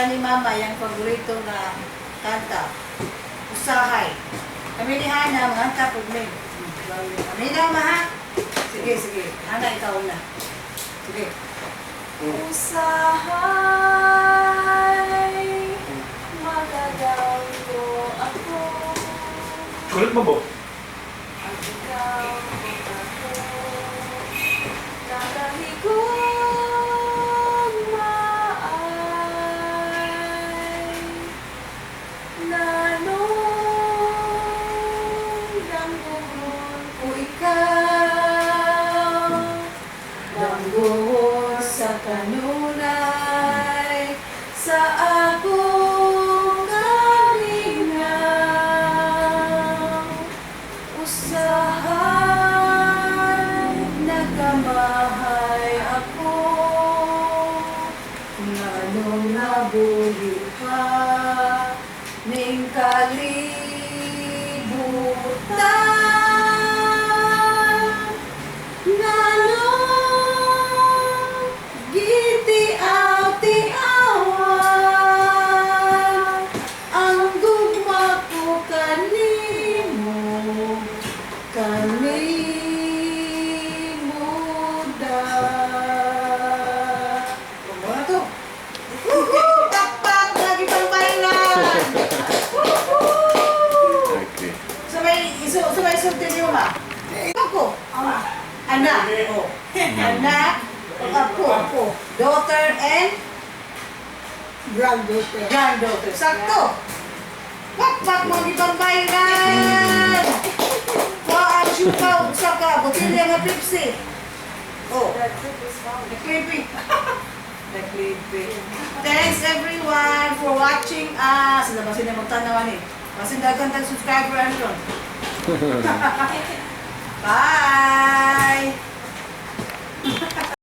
Kanta ni Mama, yung paborito nga kanta. Usahay. Kami ni Hana, manganta po mi. Kami na, ma, ha? Sige, sige. Hana, ikaw na. Sige. Usahay, magadanggo ako. Kulit mo ba? Ang ikaw ako, nakahigugma ay nanong dangguhon O ikaw, dangguhon sa kanunay, sa akong kalinaw. Usahay, nakamahay ako. Nganong nabuhi pa ning kalibutan, nganong gitiaw-tiawan ang gugma ko kanimo, kanimo da. Ano to? Woohoo! Pakpak! Lagi pang bailan! Woohoo! Okay. So may sulti niyo, ma? Ako. Anak. Oh. Anak. Apo. Apo. Daughter and Granddaughter. Granddaughter. Sakto. Pakpak mo di pambayran. Wa ang siupaw usa ka botelya nga Pepsi. Oh. That trip is found. Naglipi. Naglipi. Thanks everyone for watching us. Sila ba sila magtanawan eh? Basin daghan tag subscriber ano ron. Bye!